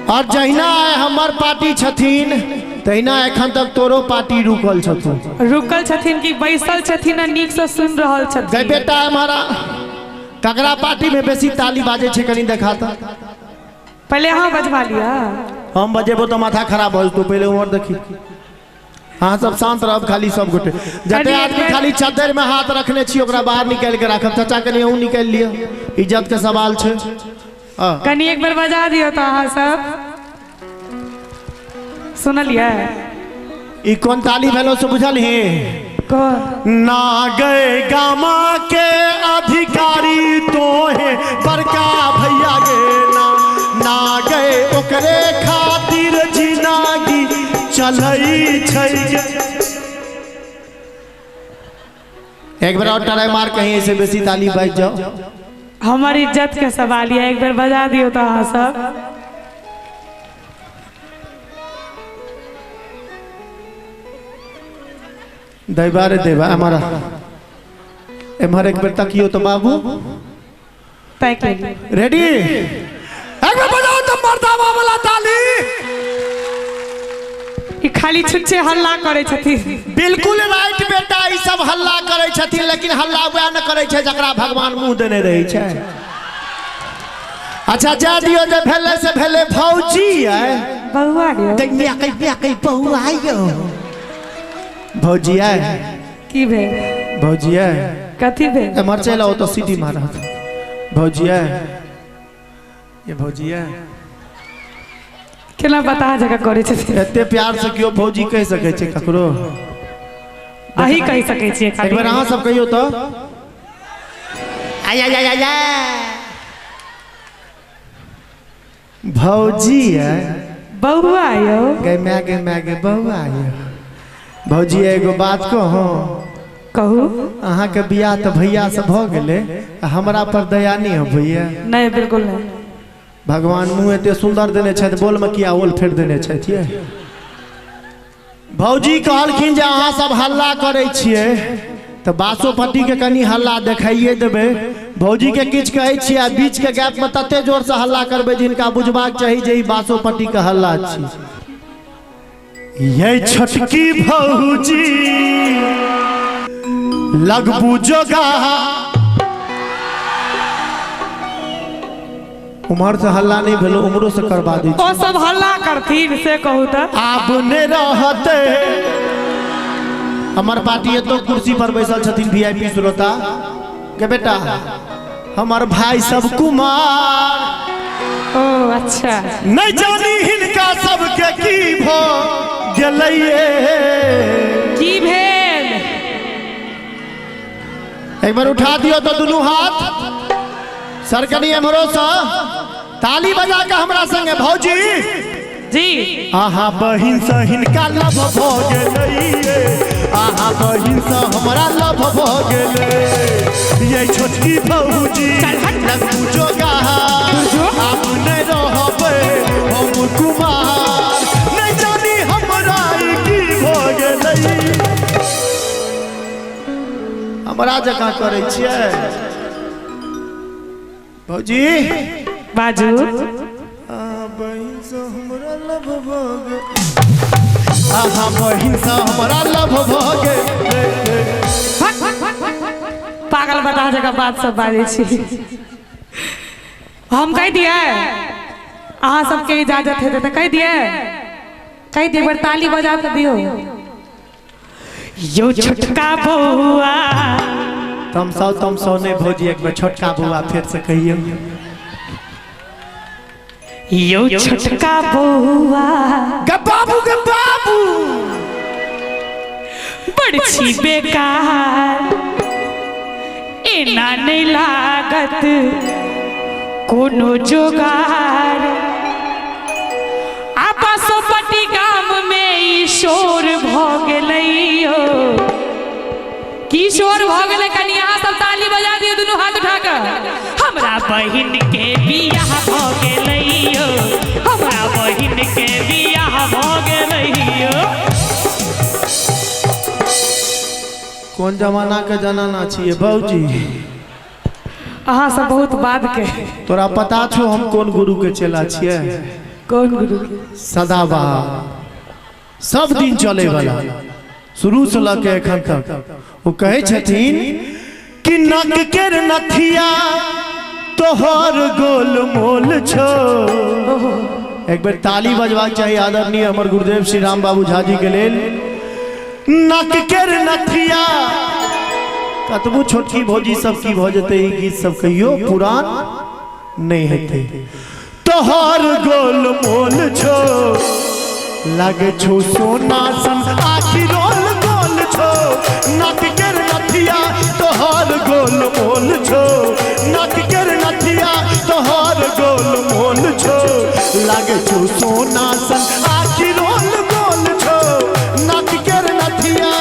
और जहिना आइ हमर पार्टी छथिन तहिना एखन तक तोरो पार्टी रुकल छथुन। रुकल छथिन कि बैसल छथिन आ नीकसँ सुनि रहल गै छथिन। बेटा हमारा ककरा पार्टी में बेसी ताली बाजे छै कनी देखा त। पहिले अहाँ बजवा लिअ। हम बजेबो तऽ माथा खराब भऽ जेतौ, पहिले उम्हर देखी। अहाँ सब शांत रहब खाली सब गोटे। जते कनी एक आदमी बेर- खाली चद्दर में हाथ रखने छी ओकरा बाहर निकालि के राखब। चाचा कनी अहूँ निकालि लिअ, इज्जत के सवाल छै। हाँ। कनी एक बेर बजा दियौ तऽ अहाँ सब सुनलियै। ई कोन ताली भेलो से बुझल ही? कोन? ना गए गामा के अधिकारी तोहे बड़का भैया गे ना, ना गए ओकरे खातिर जिनागी चलै छै गे। एक बेर और टराई मार, कहीं ऐसे बेसी ताली बाजि जाओ। हमर इज्जत के सवाल यऽ, एक बेर बजा दियौ तऽ अहाँ सब। दैबा रे दैबा, हमारा एम्हर एक बेर तकियो तो बाबू। ताकि लेलियै। रेडी? एक बेर बजाओ तो मर्दावा वाला ताली। ई खाली छुच्छे हल्ला करै छथिन। बिल्कुल राइट बेटा, ई सब हल्ला करै छथिन, लेकिन हल्ला वएह न करै छै जकरा भगवान मुंह देने रहै छै। अच्छा जा दियो, जे भेलै से भेलै। भौजी आय बौआ यौ। दैया कै कै कै बौआ यौ। भौजी आय। की भेल? भौजी आय। कथी भेल? एम्हर चलि आउ तऽ सीटी मारत। भौजी आय, ये भौजी आय। केना बता जगह करै छथिन। एते प्यार से केओ भौजी कहि सकै छै ककरो? अही कहि सकै छियै खाली। एक बेर अहाँ सब कहियौ तऽ। आय आय आय आय भौजी आय। बौआ यौ। गै माय गे माय गे बौआ यौ। भौजी एगो बात कहू? कहू। अहाँके बियाह तऽ भैया से भऽ गेलै, आ हमरा पर दया नहि अबैया? नहि, बिल्कुल नहि। भगवान मुँह एते सुन्दर देने छथि, बोलमे किया ओल फेर देने छथि ये? भौजी कहलखिन जे अहाँ सब हल्ला करै छियै तऽ बासोपट्टीके कनि हल्ला देखाइए देबै। भौजीके किछु कहै छियै आ बीचके गैपमे तते जोरसँ हल्ला करबै जिनका बुझबाक चाही जे ई बासोपट्टीके हल्ला छी। ये छोटकी भौजी लगबू जोगा। उम्हर से हल्ला नहीं भेलो, उम्हरो से करवा दै। ओ सब हल्ला करथिन से कहू तऽ। आब ने रहते हमर पार्टी। एतो कुर्सी पर बैसल छथिन वीआईपी श्रोता के बेटा हमर भाई सब कुमार। ओ अच्छा। नहीं जानी हिनका सबके की भ गेलैये। की भेल? एक बार उठा दियो तो दुनू हाथ सर कनी एम्हरो से ताली बजा के हमरा संगे। भौजी जी। आहा बहिन से हिनका लव भ गेलैये, आहा बहिन से हमरा लव भ गेलै। ये छोटकी भौजी लगू जोगा, आब नहि रहबै हम कुमार। नहि जानी हमरा ई की भ गेलै। हमरा जकाँ करै छियै भौजी? बाजू। बहिन से हमरा लव भ गेल, आहा बहिन से हमरा लव भ गेल। पागल बता जगह बात सब बाजै छी। हम कहि दियै, अहाँ सबके इजाजत हेतै तऽ कहि दियै? कहि दियै, एक बेर ताली बजा तऽ दियौ। यौ छोटका बौआ। तमसाउ तमसाउ नहि भौजी, एक बेर छोटका बौआ फेर से कहियौ। यौ छोटका बौआ। गे बाबू गे बाबू। बड़ छी बेकार, एना नहि लागत कोनो जोगार। आ बासोपट्टी गाम में ई शोर भऽ गेलै यौ। की शोर भऽ गेलै? कनि अहाँ सब ताली बजा दियौ दुनू हाथ उठा कऽ। हमरा बहिन के बियाह भऽ गेलै यौ, हमरा बहिन के बियाह भऽ गेलै यौ। कोन जमाना के जनाना छियै भौजी? अहाँ सब बहुत बाद के। तोरा पता छौ हम कोन गुरु के चेला छियै? कौन गुरु के? सदाबहार, सब दिन चले वाला, शुरू से लऽ के एखन तक। ओ कहै छथिन कि नक केर नथिया तोहर गोल मोल छो। एक बेर ताली बजबाक चाही आदरणीय हमर गुरुदेव श्री राम बाबू झा जी के लेल। नक केर नथिया, कतबो छोटकी भौजी सब की भऽ जेतै, ई गीत सब कहियो पुरान नहीं हेतै। तोहर गोल मोल छो, लागे छो सोना सन आखि रोल गोल छो। नक केर नथिया तोहर गोल मोल छो, नक केर नथिया तोहर गोल मोल छो, लागे छो सोना सन आखि रोल गोल छो, नक केर नथिया।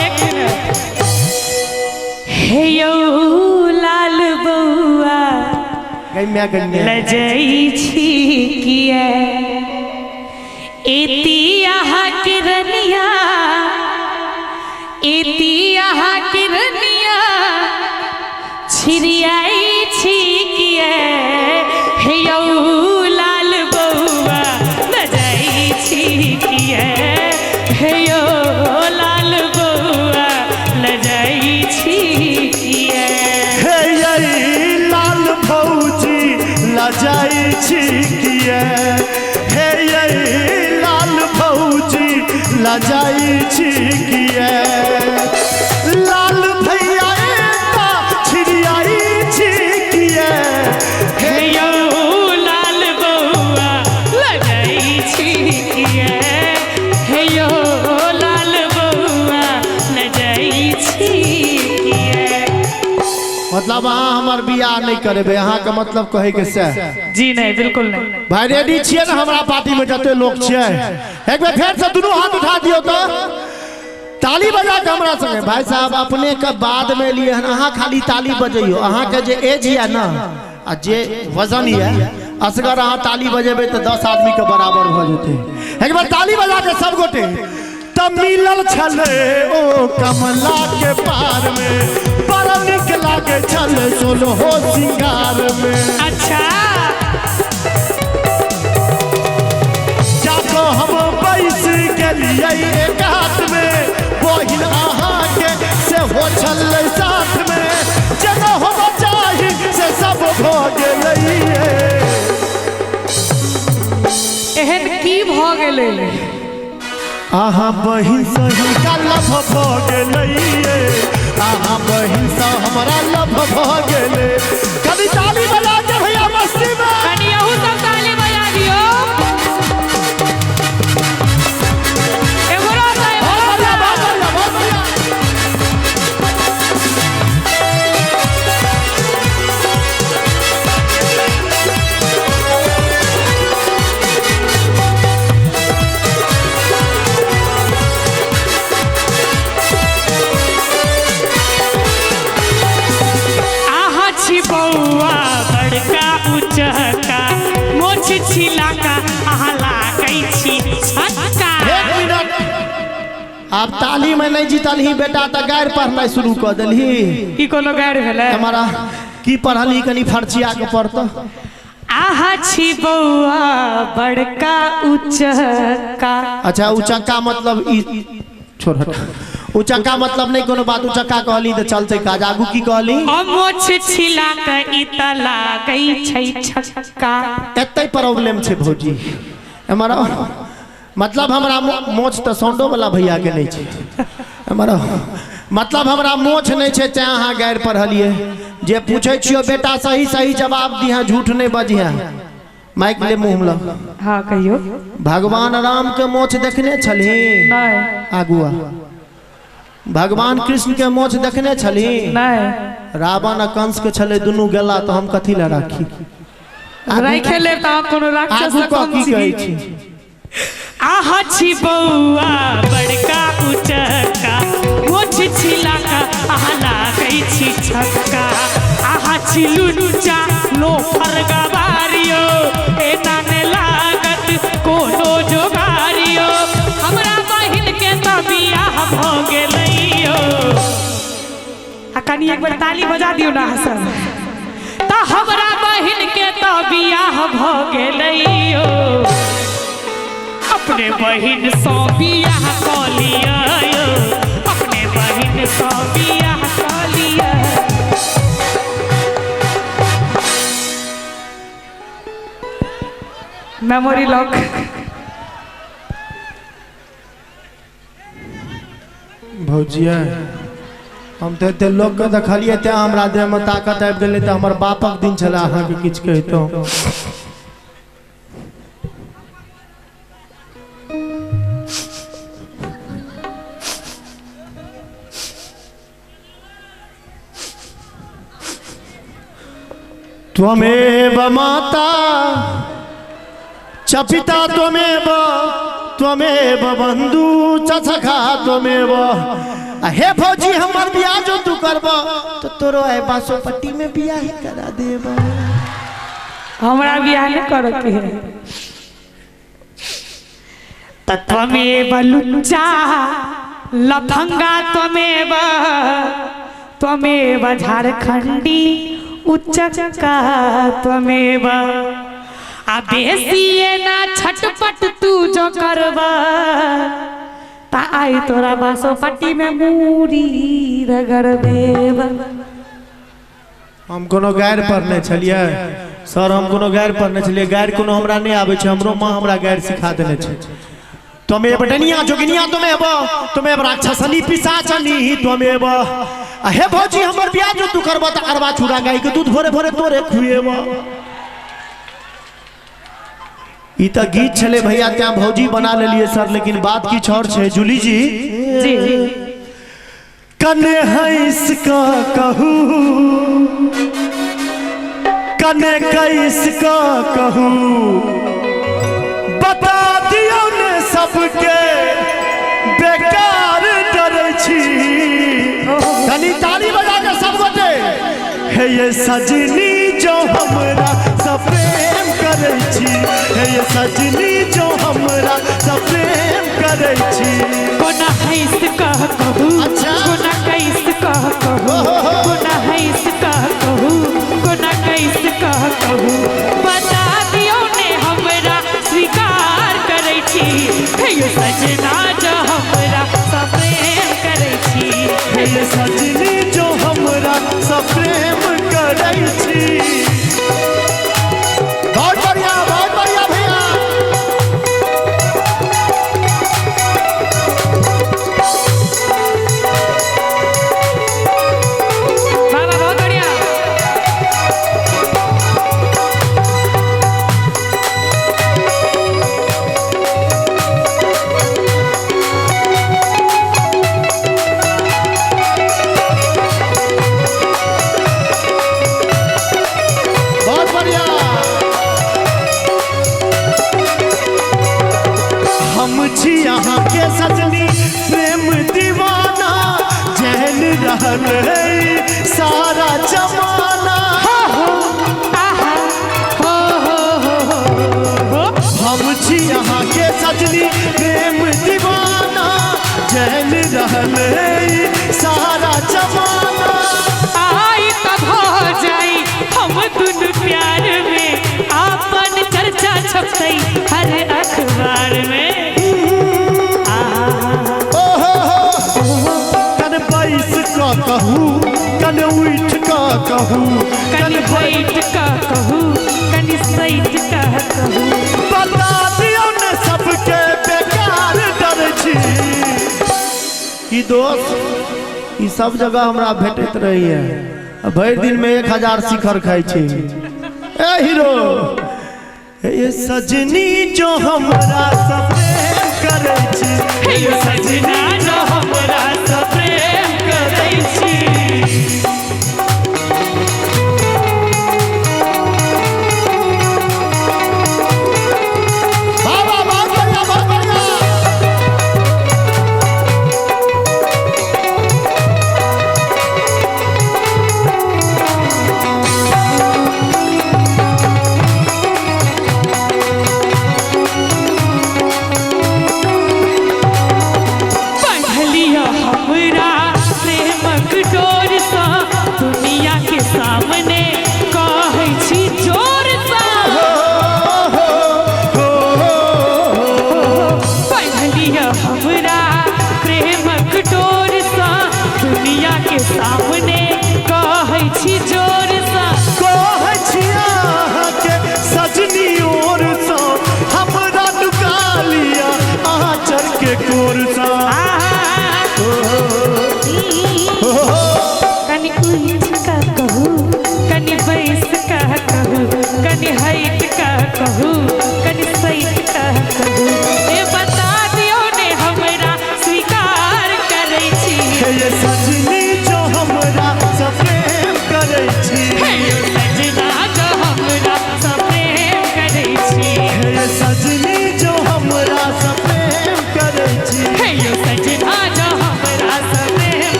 एक मिनट। हे यौ लाल बौआ, गैम्या गैम्या लजै छी किए, एती अहाँ किरनिया, एती अहाँ किरनिया छिड़ियाई छी किए। हे यौ लाल बौआ, लजै छी किए, हे यौ लाल बौआ, लजै छी किए। हे यै लाल भौजी, लजाई छी किए, हे यै लाल भौजी, लजाई छी किए, लाल भैया एता छिड़ियाई छी किए। हे यौ लाल बौआ, लजै छी किए, हे यौ लाल बौआ, लजै छी किए। मतलब अहाँ हमर बियाह नहीं करेबै, अहाँके मतलब कहै के सएह? जी नहीं, बिल्कुल नहीं। भाई रेडी छियै ने? हमरा पार्टी में जते लोग छियै, एक बेर फेर से दुनू हाथ उठा दियौ तऽ ताली बजा के हमरा संगे। भाई साहब, अपने के बाद में लिए हन, अहाँ खाली ताली बजैयो। अहाँके जे एज यऽ ने आ जे वजन यऽ, असगर अहाँ ताली बजेबै तऽ 10 आदमी के बराबर भऽ जेतै। एक बार ताली बजा के सब गोटे। तब मिलल छलै ओ कमला के पार में, बड़ा नीक लागे छलै सोलहो सिंगार में। अच्छा। जाको हम बैस गेलियै एक हाथ में, बहिन अहाँके सेहो छलै साथ में, जेना हम चाही से सब भऽ गेलै। एहन की भऽ गेलै? अहाँ बहिन सँ हिनका लभ भऽ गेलै, अहाँ बहिन सँ हमरा लभ भऽ गेलै। कभी ताली बजा के भैया मस्ती में। कनि अहू सब ताली बजा दियौ। एम्हरो सँ, बहुत एम्हरो बढ़िया, सँ। बहुत बढ़िया, बहुत बढ़िया। अहाँ छी बौआ बड़का उचका, मोछ छिलाका अहाँ लागै छी छक्का। एक मिनट, आब ताली में नहीं जीतलही बेटा तऽ गारि पढ़नाइ शुरू कऽ देलही। ई कोनो गारि भेलै? हमारा की पढ़लही, कनि फरचिया के पढ़तऽ। अहाँ छी बौआ बड़का उचका। अच्छा, उचक्का मतलब ई छोड़, हट। उचक्का मतलब नहीं कोनो बात, उचक्का कहली तऽ चलते काज। आगू की कहली? आ मोछ छिलाका ई तऽ लागै छै छक्का। एते प्रॉब्लम छै भौजी। हमारा मतलब हमरा मोछ तऽ साउंडो वाला भैया के नहीं छै। हमारा मतलब हमरा मोछ नहीं छै, तें अहाँ गारि पढ़लियै। जे पूछै छियौ बेटा, सही सही जवाब दिहे, झूठ नहीं बजिहे। माइक ले मुँह में लग। हाँ, कहियौ। भगवान राम के मोछ देखने छलही? नहि। आगू आ। भगवान कृष्ण के मोछ देखने छलही? नहि। रावण आ कंस के छलै, दुनू गेला तऽ हम कथी लए राखी? राखि लेब तऽ अहाँ कोनो राक्षस आगू सँ कह कम की छी? कहै छी? अहाँ छी बौआ बड़का उचका, मोछ छिलाका अहाँ लागै छी छक्का। अहाँ छी लुच्चा लोफर गवारियो, एना ने लागत कोनो जोगारियो। हमरा बहिन के तऽ बियाह भऽ गेलैयो। आ कनि एक बेर ताली बजा दियौ ने अहाँ सब। तऽ हमरा बहिन बहिन के तो बियाह भ गेलै यौ। अपने बहिन सँ बियाह कऽ लिअ यौ, अपने बहिन सँ बियाह कऽ लिअ। Memory lock. भौजिया हम तऽ एते लोकके देखलियै तेँ हमरा देहमे ताकत आबि गेलै, तऽ हमर बापक दिन छलै अहाँके किछु कहितहुँ। त्वमेव माता च पिता त्वमेव त्वमेव बंधु च सखा त्वमेव। आ हे भौजी हमर बियाह जो तू करब तो तोरो आइ बासोपट्टी में बियाह करा देब। हमरा बियाह नहीं करके है। तत्वमेव लुच्चा लफंगा त्वमेव त्वमेव झारखंडी उच्चका त्वमेव। आ बेसिए ना छटपट तू जो करबा ता आई तोरा बासोपट्टी में मूरी रगड़ देब। हम कोनो गारि पढ़ने छलियै सर, हम कोनो गारि पढ़ने छलियै, गारि कोनो हमरा नहि आबै छै, हमरो माँ हमरा गारि सिखा देने छै। त्वमेव डनिया जोगिनिया त्वमेव त्वमेव राक्षसनी पिशाचनी त्वमेव। आ हे भौजी हमर बियाह जो तू करब तऽ अरबा छुरा गाय के दूध भोरे भोरे तोरे खुएब। ई तऽ गीत छलै भैया, तें भौजी बना लेलियै सर, लेकिन बात किछु आओर छै। जूली जी जी जी कने हंस का कहू कने कैस का कहू, बता दियौ ने सबके बेकार डरै छी। कनी ताली बजा के सब गोटे हे ये सजनी जो हमरा से प्रेम करै छी, हे ये सजनी जो हमरा से प्रेम करै छी। कोना हंस कह कहू, अच्छा। कोना कैस कह कहू, कोना हंस कह कहू, कोना कैस कह कहू, बता दियौ ने हमरा स्वीकार करै छी। हे यो सजना जो हमरा सँ प्रेम करै छी, हे ये सजनी जो हमरा से प्रेम करै छी। बहुत बढ़िया, बहुत बढ़िया भैया। बाबा बहुत बढ़िया। बहुत बढ़िया। हम छी अहाँ के सजनी प्रेम दीवाना, जैन रहल है सारा जमाना। हो आहा हो हो हो हो। हम छी अहाँ के सजनी प्रेम दीवाना, जैन रहल है सारा जमाना। आई तब हो जाई हम दुनु प्यार में, आपन चर्चा छपतई हर अखबार में। ओ हो हो कन बैस क कहू कन उठ क कहू, कनि बैठ का कहू कनि सैठ का कहू, बता दियौ ने सबके बेकार डर छी। ई दोस्त ई सब जगह हमरा भेटैत रहैया, भरि दिन में 1000 शिखर खाइ छी। ए हीरो हे सजनी जो हमरा से प्रेम करै छी, हे सजना जो हमरा से प्रेम करै छी। बाबा बहुत बढ़िया, बहुत बढ़िया। पढ़ल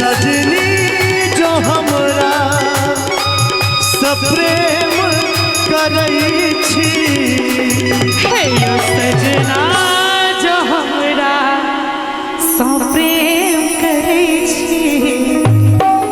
सजनी जो हमरा सप्रेम करै छी। हे यौ सजना जो हमरा सँ प्रेम करै छी।